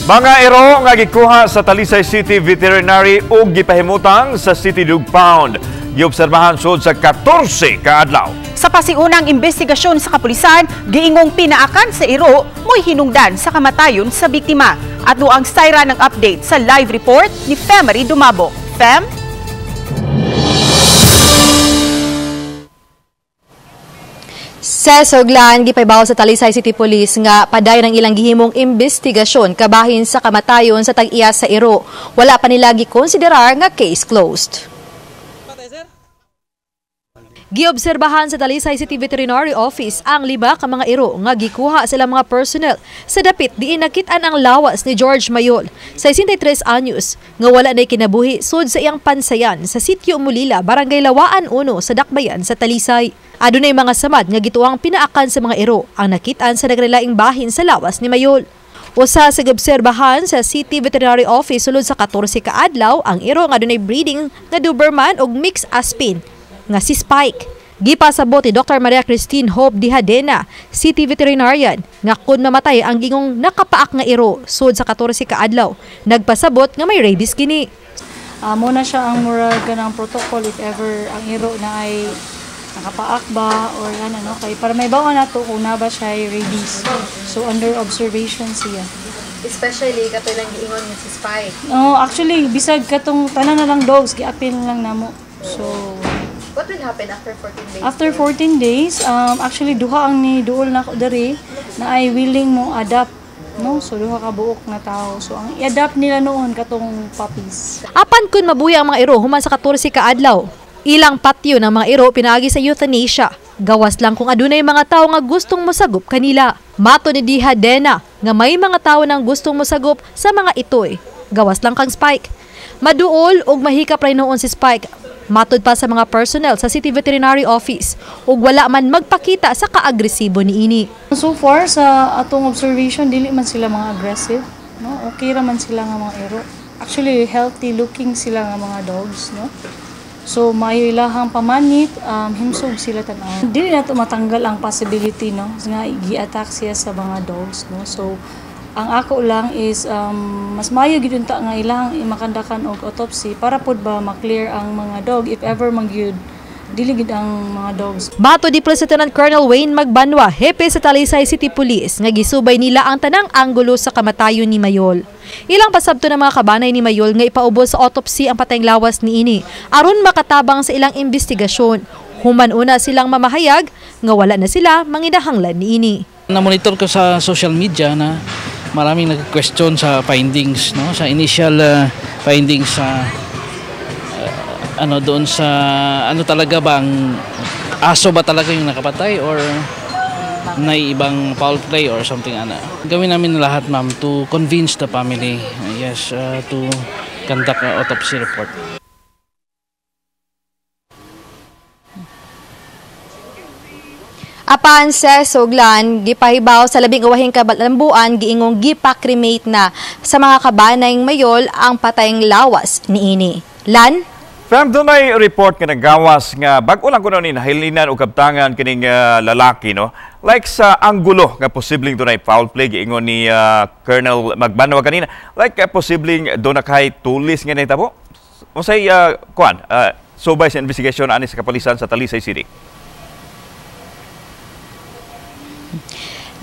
Mga iro nga gikuha sa Talisay City Veterinary ug gipahimutang sa City Dog Pound. Giobserbahan sud sa 14 ka adlaw. Sa pasiunang investigasyon sa kapulisan, giingong pinaakan sa iro mo'y hinungdan sa kamatayon sa biktima. At ang sayra ng update sa live report ni Femery Dumabok. Fem? Sa Soglan, gipaybaw sa Talisay City Police nga padayon ang ilang gihimong investigasyon kabahin sa kamatayon sa tag-iya sa iro. Wala pa nila gikonsiderar nga case closed. Giobserbahan sa Talisay City Veterinary Office ang 5 ka mga iro nga gikuha sila mga personnel sa dapit diin nakit-an ang lawas ni George Mayol, 63 anyos, nga wala na'y kinabuhi sud sa iyang pansayan sa Sitio Mulila, Barangay Lawaan 1 sa Dakbayan sa Talisay. Adunay mga samad nga gituang pinaakan sa mga iro ang nakit-an sa nagrelaing bahin sa lawas ni Mayol. Usa sa giobserbahan sa City Veterinary Office sulod sa 14 ka adlaw ang iro nga adunay breeding nga Doberman ug mixed Aspin nga si Spike. Gipasabot ni Dr. Maria Christine Hope Dihadena, City Veterinarian, nga kun mamatay ang gingong nakapaak nga iro sud sa 14 ka adlaw, nagpasabot nga may rabies kini. Muna siya ang murag kanang protocol if ever ang iro na ay nakapaak ba or ano, no? Kay para may bawa nato kung na ba siya ay rabies. So under observation siya. Especially kato lang giingon nga si Spike. No, actually bisag katong tanan na lang dogs giapil lang namo. So what will happen after 14 days? After 14 days, actually duha ang ni duol nako diri na ay willing mo adapt, no? So duha ka buok nga tao. So ang i-adapt nila noon katong puppies. Apan kun mabuhi ang mga iro human sa 14 ka adlaw, ilang patio ng mga iro pinaagi sa euthanasia. Gawas lang kung adunay mga tao nga gustong mosagop kanila. Mato ni Dihadena nga may mga tao nang gustong mosagop sa mga itoy. Gawas lang kang Spike. Maduol og mahikap ray noon si Spike. Matod pa sa mga personnel sa City Veterinary Office ug wala man magpakita sa kaagresibo niini. So far sa atong observation dili man sila mga aggressive, no? Okay ra man sila nga mga iro. Actually healthy looking sila nga mga dogs, no? So maayo ilahang pamanit, himsog sila tan-aw. Dili nato matanggal ang possibility, no, nga gi-attack siya sa mga dogs, no? So ang ako lang is mas maayo gid unta nga ilahang imakandakan og autopsy para pod ba ma-clear ang mga dog if ever magyud dili gid ang mga dogs. Mato di Police Lieutenant Colonel Wayne Magbanwa, hepe sa Talisay City Police, nga gisubay nila ang tanang anggulo sa kamatayon ni Mayol. Ilang pasabto ng mga kabanay ni Mayol nga ipaubos sa autopsy ang patayng lawas niini aron makatabang sa ilang investigasyon. Human una silang mamahayag nga wala na sila manginahanglan niini. Na-monitor ko sa social media na maraming nag-question sa findings, no, sa initial findings sa ano doon sa ano talaga bang aso ba talaga yung nakapatay or may ibang foul play or something ana. Gawin namin lahat, ma'am, to convince the family, yes, to conduct an autopsy report. Apan sa Soglan, gipahibaw sa 11 kabalambuan giingong gipa-cremate na sa mga kabanayng Mayol ang patayng lawas niini. Lan? Fam, dunay report nga nagawas nga bag-o lang kuno ni nahilinan og kabtangan kining lalaki, no? Like sa anggulo nga posibleng dunay foul play giingon ni Colonel Magbanwa kanina. Like posibleng doon na kay tulis nga nahitabo. Unsay kuan subay sa investigation ani sa kapulisan sa Talisay City?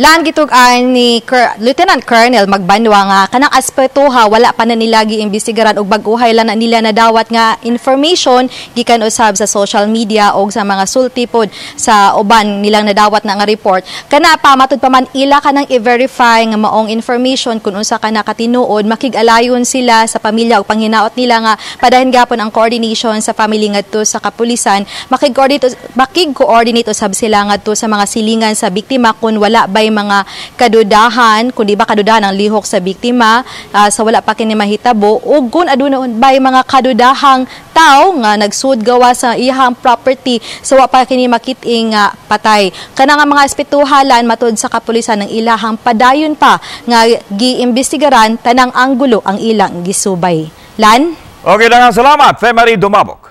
Lan gitug-an ni Lieutenant Colonel Magbanwa nga kanang aspetuha wala pa na nila giimbestigaran og bag-uhay lang na nila nadawat nga information gikan usab sa social media og sa mga sulti pod sa uban nilang nadawat na nga report. Kana pa matud pa man ila kanang i-verify nga maong information kun unsa kana katinuod, makig-alayon sila sa pamilya og panghinaot nila nga padayon gapon ang coordination sa family ngadto sa kapulisan, makig-coordinate usab sila ngadto sa mga silingan sa biktima kun wala bay mga kadudahan, kung di ba kadudahan ang lihok sa biktima sa wala pa kini mahitabo, ug kung aduna bay mga kadudahang tawo nga nagsud gawa sa iyang property sa wa pa kini makit-ing patay. Kana nga mga espetuhalan matud sa kapulisan ng ilahang padayon pa nga giimbestigaran tanang anggulo ang ilang gisubay. Lan? Okay, daghang salamat, Femery Dumabok.